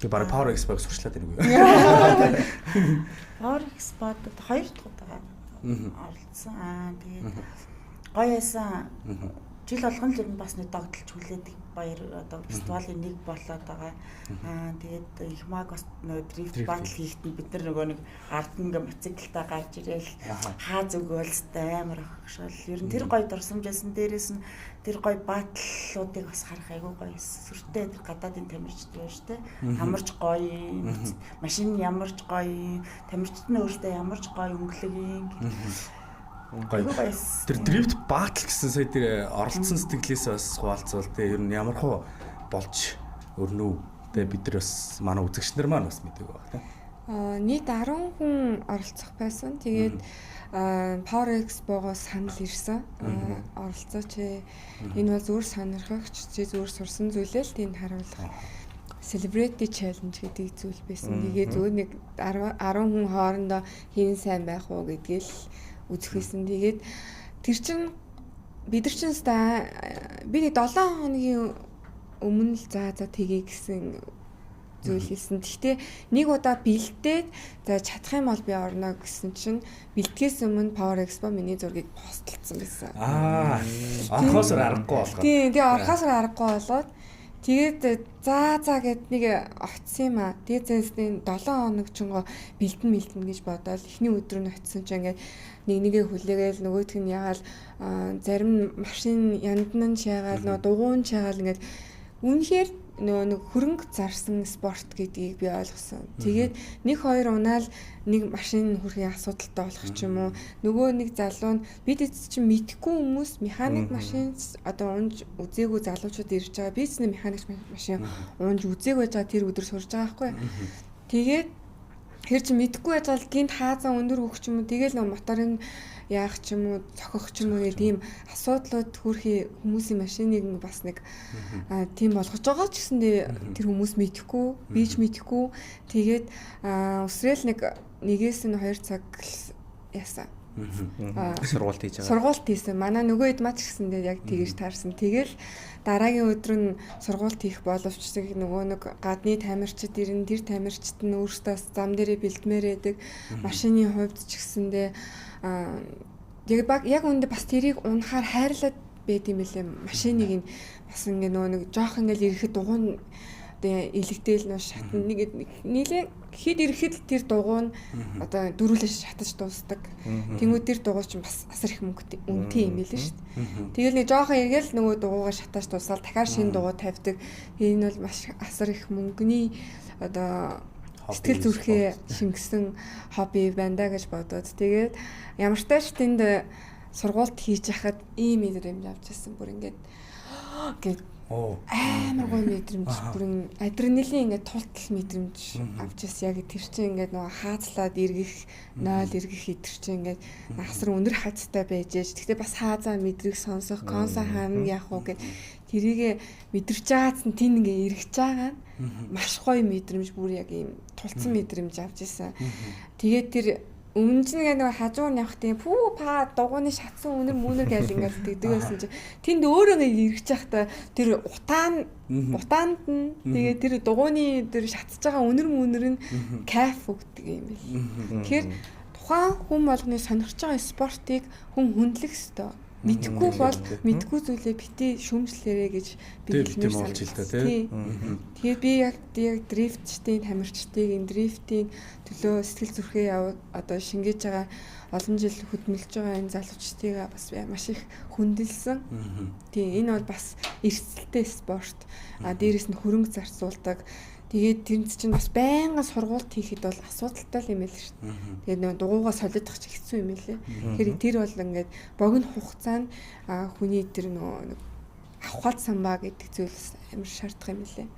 Тэгээ бараг Power Expo-г сурчлаад байна үгүй юу? Power Expo-д хоёр дахь удаа оролцсон. Аа тэгээд гоё байсан. Жил болгон л ер нь бас нэг догдолж хүлээдэг баяр одоо фестивалийн нэг болоод байгаа. Аа тэгээд их маг бас нөгөө дрифт батл хийхэд нь бид нар нөгөө нэг ард нь ингээ мотоциклтай гарч ирээл хаа зүгөөл өстэй амар огшоол. Ер нь тэр гоё дурсамж байсан. Дээрээс нь тэр гоё батлуудыг бас харах айгүй гоё. Сүртэй тэр гадаадын тамирчид байна шүү дээ. Ямар ч гоё, машин ямар ч гоё, тамирчид нь өөртөө ямар ч гоё өнгөлөг юм. Гоё. Тэр дрифт батл гэсэн сая тэр оролцсон сэтгэлээсээ бас хуваалцвал тэ ер нь ямар хуу болж өрнөө тэ бид нар бас манай үзэгч нар маань бас мэдээг баг тэ. Нийт 10 хүн оролцох байсан. Тэгээд Power Expo-гоос санал ирсэн. Оролцооч. Энэ бол зүгээр сонирхогч, чи зүгээр сурсан зүйлээ л тэнд харуулах Celebrity Challenge гэдэг зүйл байсан. Тэгээ зүгээр нэг 10 хүн хоорондоо хэн сайн байх уу гэдгийг л үзэх байсан. Тэгээд тэр чин бид нар чин би нэг 7 хоногийн өмнө л за тгий гэсэн зүйл хэлсэн. Гэхдээ нэг удаа бэлдээд за чадах юм бол би орно гэсэн чинь бэлтгэхээс өмнө Power Expo миний зургийг постлцсан байсан. Орохоос аргагүй болгоод. Тийм, тэгээ орохоос аргагүй болоод тэгээд за гэд нэг очсон юм аа. Тэгээд зэнсний 7 хоног чингоо бэлдэн гэж бодоол эхний өдөр нь очисон чинь ингээд нэг нэгэ хүлээгээл нөгөөх нь ягаал зарим машин яндан нь шаагаал нөгөө дугуун шаагаал ингээд үнэхээр нөгөө нэг хөрөнгө зарсан спорт гэдгийг би ойлгосон. Тэгээд нэг хоёр унаал нэг машин хүрхийн асуудалтай болох ч юм уу. Нөгөө нэг залуу нь бид эц чинь мэдхгүй хүмүүс механик машин одоо унж үзээгүй залуучууд ирж байгаа. Би ч нэг механик машин унж үзээгүй байж байгаа тэр өдөр сурж байгаа байхгүй. Тэгээд тэр чинь мэдхгүй байж байгаа л гинт хаазан өндөр өгч юм уу. Тэгэл нөгөө моторын яах ч юм уу, цохих ч юм уу гэх тийм асуудлууд хүрхий хүмүүсийн машиныг бас нэг тийм болгож байгаа ч гэсэндээ тэр хүмүүс мэдэхгүй, би ч мэдэхгүй. Тэгээд өсрөөл нэг нэгээс нь 2 цаг яасан. Сургуульд хийж байгаа. Сургуульд хийсэн. Манай нөгөө хэд мач гэсэндээ яг тэгэж таарсан. Тэгэл дараагийн өдөр нь сургуульд хийх боловч нөгөө нэг гадны тамирчид ирнэ, тэр тамирчид нь өөрсдөө зам дээрээ бэлдмээр байдаг. Машины хувьд ч гэсэндээ яг үүндээ бас тэрийг унахаар хайрлаад байд юм билээ. Машиныг нь бас ингээ нөгөө нэг жоох ингээл ирэхэд дугуй одоо илэгдээл нөө шатна нэг нийлээ хэд ирэхэд тэр дугуй нь одоо дөрүлээ шатаж дуусдаг. Тэнгүүд тэр дугуй чинь бас асар их мөнгөтэй үнэтэй юм билээ шүү дээ. Тэгэл нэг жоохон эргээл нөгөө дугуйгаа шатаж дуусаад дахиад шинэ дугуй тавьдаг. Энэ бол маш асар их мөнгөний одоо сэтгэл зүрхээ шингэсэн хобби байна да гэж бодоод тэгээд ямар ч тач тэнд сургуульд хийж яхад ийм мэдрэмж авч ирсэн. Бүр ингээд гээд амар гоё мэдрэмж, бүр адреналин ингээд тултал мэдрэмж авч ирсэн. Яг тэр чинь ингээд нөгөө хаацлаад эргэх, 0 эргэх идэр чинь ингээд асар өндөр хацтай байж ээж. Гэхдээ бас хаазаа мэдрэх, сонсох, консо хаана яах уу гэд тэрийг мэдэрч байгааз нь тэн ингээ эргэж байгаа нь маш гоё мэдрэмж, бүр яг ийм тулцсан мэдрэмж авч ирсэн. Тэгээд тэр өмнө чинь ингээ нөгөө хажуу нь явах тийм пүү па дугууны шатсан үнэр мүнэр гэл ингээл тэгдэг байсан чинь тэнд өөрөө ингээ эргэж байхдаа тэр утаанд нь тэгээ тэр дугууны тэр шатж байгаа үнэр мүнэр нь кайф өгдөг юм бэл. Тэгэхээр тухайн хүн болгоны сонирхож байгаа спортыг хүн хүндлэх ёстой. Мэдхгүй бол мэдгүй зүйлээ бити шүүмжлээрэ гэж би хэлмээр санагдав. Тэгээд би яг дрифтчдийн тамирчдыг энэ дрифтийн төлөө сэтгэл зүрхээ одоо шингээж байгаа олон жил хөдөлмөрлөж байгаа энэ залуучдыг бас маш их хүндэлсэн. Тийм, энэ бол бас эрсдэлтэй спорт. А дээрэс нь хөрөнгө зарцуулдаг. Тэгээд тэрнц чинь бас байнга сургуульд хийхэд бол асуудалтай юм байл шүү дээ. Тэгээд нөгөө дугуугаа солиодох ч хэцүү юм байлээ. Тэгэхээр тэр бол ингээд богино хугацаанд хүний тэр нөгөө авахад самбаа гэдэг зүйл амар шаардах юм лээ.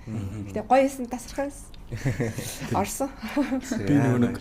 Гэтэ гоё эсэн тасархаас орсон. Би нөгөө нэг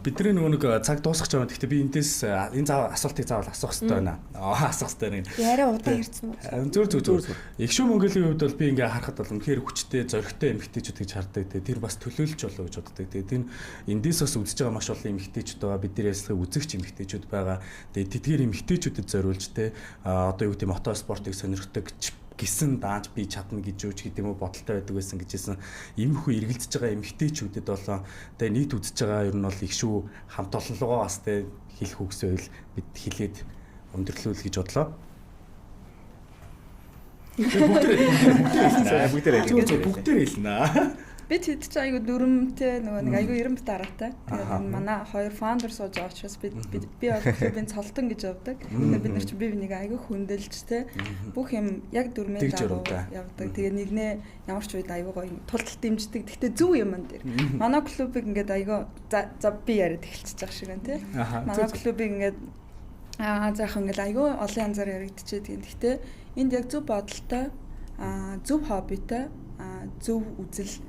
бидний нөгөө нэг цаг дуусах гэж байна. Гэхдээ би эндээс энэ асуултыг заавал асуух хэрэгтэй байна. Асуух хэрэгтэй байна. Яриа удаан ярьсан уу? Зөв. Игшүү Монголын хувьд бол би ингээ харахад бол үнэхээр хүчтэй, зоригтой эмэгтэйчүүд гэж хардаг. Тэр бас төлөөлж болов гэж боддог. Тэгээд энэ эндээс бас үзэж байгаа маш олон эмэгтэйчүүд байгаа. Бидний ярьцлагыг үзэгч эмэгтэйчүүд байгаа. Тэгээд тэдгээр эмэгтэйчүүдэд зориулж те одоо юу гэдэг мото спортыг сонирхдаг гисэн даанч би чадна гэж юу ч гэдэг юм уу бодолтой байдаг байсан гэж хэлсэн. Иймэрхүү эргэлдэж байгаа эмэгтэйчүүдэд болоо тэгээ нийт үзэж байгаа ер нь бол их шүү хамт олонлогоо бас тэ хэлэх үгсээ байл бид хэлээд өндөрлүүл гэж бодлоо. Бүгдээр хэлнэ. Би тэд чинь айгүй дүрмтэй нөгөө нэг айгүй эрэмб дараатай. Тэгээд манай хоёр фаундер сууж байгаа учраас би бол клубын цолтон гэж явдаг. Тэгээд бид нар чинь би бинийг айгүй хүндэлж те бүх юм яг дүрмийн дагуу явдаг. Тэгээд нэгнээ ямар ч үед айгүй гоё тултал дэмждэг. Гэхдээ зөв юм ан дээр. Манай клубыг ингээд айгүй за би яриад эхэлчихэж байгаа шиг байна те. Манай клубыг ингээд заах ингээд айгүй олон янзаар яригдчихэдэг. Гэхдээ энд яг зөв бодолтой, зөв хоббитой, зөв үзэл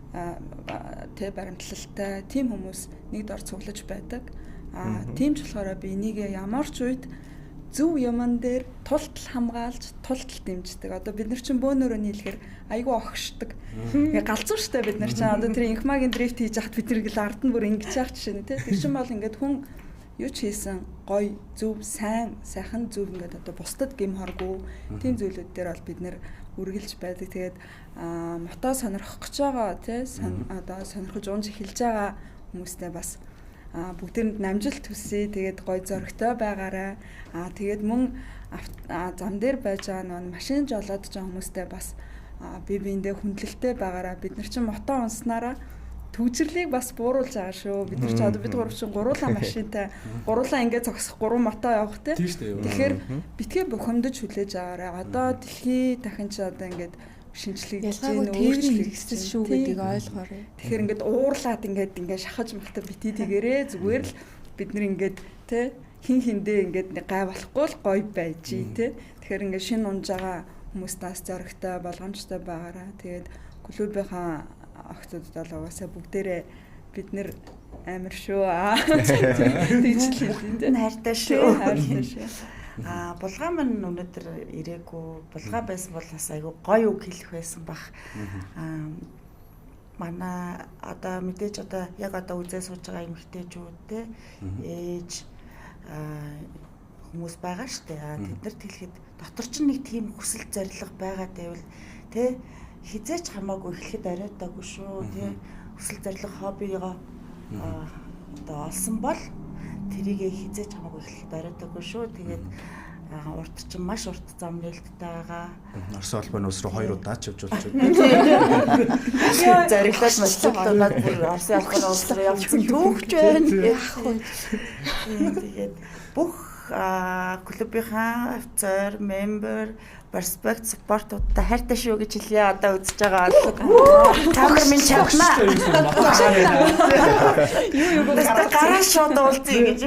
тэ баримтлалтай тийм хүмүүс нэг дор цуглаж байдаг. Тийм ч болохоор би энийг ямар ч үед зөв юман дээр тултал хамгаалж тултал дэмждэг. Одоо бид нар чинь бөөнөрөө нийлэхээр айгүй огшдог. Ингээ галзуу штэ бид нар чинь одоо тэр инхмагийн дрифт хийж яхад бид нар ингээл ард нь бүр ингэж яах жишээ нь тэ. Тэр чинь бол ингээд хүн юу ч хийсэн гоё зөв сайн сайхан зөв ингээд одоо бусдад гэм хоргүй тийм зүйлүүд дээр бол бид нэр үргэлж байдаг. Тэгээд мото сонирхох гэж байгаа тий одоо сонирхож унж эхэлж байгаа хүмүүстэй бас бүгдээрэнд намжилт хүсье. Тэгээд гоё зоригтой байгаарай. Тэгээд мөн зам дээр байж байгаа нөгөө машин жолоодож байгаа хүмүүстэй бас бие биендээ хүндлэлтэй байгаарай. Бид нар чинь мото унснараа төвчрлийг бас бууруулж байгаа шүү. Бид нар ч одоо бид гурав чинь гуруулаа машинтай, гуруулаа ингээд зогсох гурван мото явах тий. Тэгэхээр битгий бухимдаж хүлээж аваарай. Одоо дэлхий дахин чи одоо ингээд шинжлэгдэж байна, өөрчлөгдөж шүү гэдгийг ойлгоорой. Тэгэхээр ингээд уурлаад ингээд ингээд шахаж махта битгий тэгэрээ зүгээр л бид нар ингээд тий хин хиндээ ингээд гай болохгүй л гоё байж тий. Тэгэхээр ингээд шинэ унж байгаа хүмүүст зоригтой, болгоомжтой байгаарай. Тэгээд клубийнхаа охтуудад бол угаасаа бүгдээрээ бид нэр амар шүү. Тэгж л хэлсэн. Хайртай шүү. Хайртай шүү. Булгаа маань өнөөдөр ирээгүй. Булгаа байсан бол бас айгүй гоё үг хэлэх байсан бах. Манай одоо мэдээж одоо яг одоо үзээ сууж байгаа эмэгтэйчүүд те ээж хүмүүс байгаа штэ. Тэд нарт хэлэхэд дотор чинь нэг тийм хүсэл зорилго байгаа гэвэл те хизээч хамаагүй эхлэхэд оройтаагүй шүү тий. Хүсэл зорилго хоббигоо одоо олсон бол тэрийг хизээч хамаагүй эхлэхэд оройтаагүй шүү. Тэгээд урт чинь маш урт зам нээлттэй байгаа. Орос холбооны улс руу 2 удаа ч явж болж байна. Зориглоод мотоциклнаад бүр Оросын холбооны улс руу явсан түүхч байна. Тэгээд бүх клубийнхаа офицер, member, respect support-уудтай хайртай шүү гэж хэлье. Одоо үзэж байгаа бол камер минь чавна. Юу юу гараа шууд уулзъя гэж.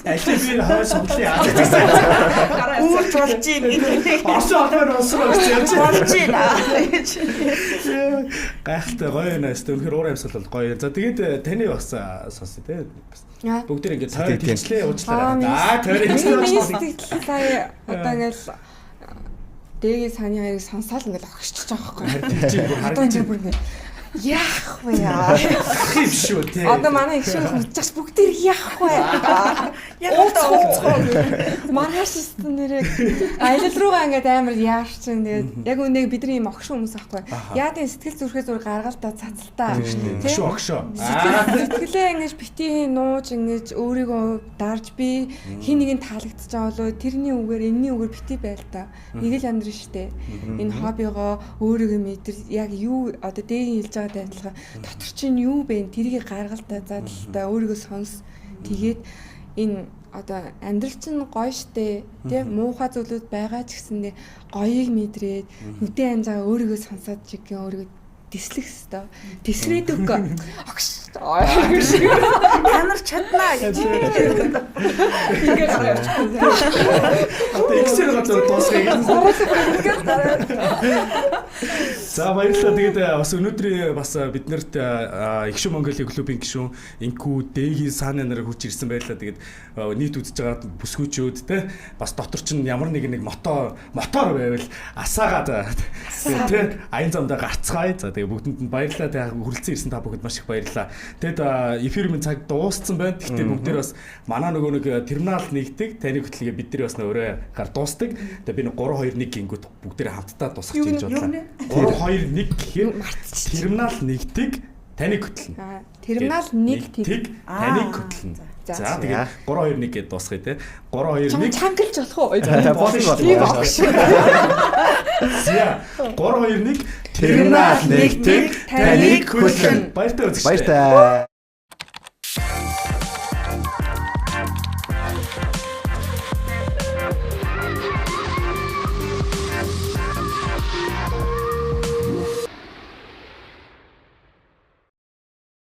Аль би хой судлаа. Үүрч болж ийн гэж. Орсын холбооны улс руу гэж явж болж байна гэж. Гайхалтай гоё юм аа. Үнэхээр уур амьсгал бол гоё. За тэгээд таны бас сонсъё те. Бүгд ингээд тойр тэлчлээ уучлаарай. Аа тойр тэлчлээ. Сэтгэл сая одоо ингээл Дэгийн саны хоёрыг сонсоол ингээл огшчихж байгаа байхгүй. Одоо энэ бүр ингээд яах вэ яа? Юм шүү те. Одоо манай их шиг үзчихс бүгдээр яах вэ? Яг одоо уулзах. Маргааш өстөн нэрээ аялал руугаа ингээд амар яарчин. Тэгээд яг үнэ бидний юм огшин хүмүүс аахгүй. Яа тийм сэтгэл зүрхээ зүр гаргалдаа цацалтаа. Тий огшоо. Сэтгэлээ ингэж битгий нууж ингэж өөрийгөө дарж би хин нэг нь таалагдчих байгаа болоо тэрний үгээр энэний үгээр битгий байл та. Нэг л амьдрын штэ. Энэ хоббигоо өөрийгөө мэдэр яг юу одоо дэгийн хэлж байгаа адилхан дотор чинь юу бэ тэрийг гаргалдаа задлаа өөрийгөө сонс. Тэгээд энэ одоо амьдрал чинь гоё штэ тий муухай зүйлүүд байгаа ч гэсэндээ гоёыг мэдрээд нүдэн амжаа өөрийгөө сонсоод чигийн өөрийгөө тэслэх хэвээр. Тэсрээд өгөө. Огш. Та нар чаднаа гэж. Ингээ гараа явчихсан. Одоо Excel газар дуусгая гэж. За баярлалаа. Тэгээд бас өнөөдрийн бас биднэрт Игшүү Монголын клубын гишүүн Инкүү Дэгийн Сана нарыг хүч ирсэн байлаа. Тэгээд нийт үзэж байгаа бүсгүүчүүд те бас дотор чинь ямар нэг нэг мотор байвал асаагаад те аян замдаа гарцгаая. За тэгээ бүгдэнд нь баярлалаа. Тэгээ хүрэлцэн ирсэн та бүхэнд маш их баярлалаа. Тэгэд эфир минь цаг дууссан байна. Гэхдээ бүгдээр бас манай нөгөө нэг терминал нэгдэг таны хөтлөгээ бид нар бас нөрөө гар дуустдаг. Тэгээ би нэг 3 2 1 гингүүт бүгдээр хамтдаа дуусгах гэж бодлоо. 3 2 1 гэхээр терминал нэгдэг таныг хөтлөнө. Терминал 1 тэг таныг хөтлөнө. За тэгээд 3 2 1 гэдээ дуусгая те. 3 2 1 чангалж болох уу? Болно шүү. За 3 2 1 терминал 1 тэг таныг хөтлөнө. Баяртай үзэгчдээ. Баяртай.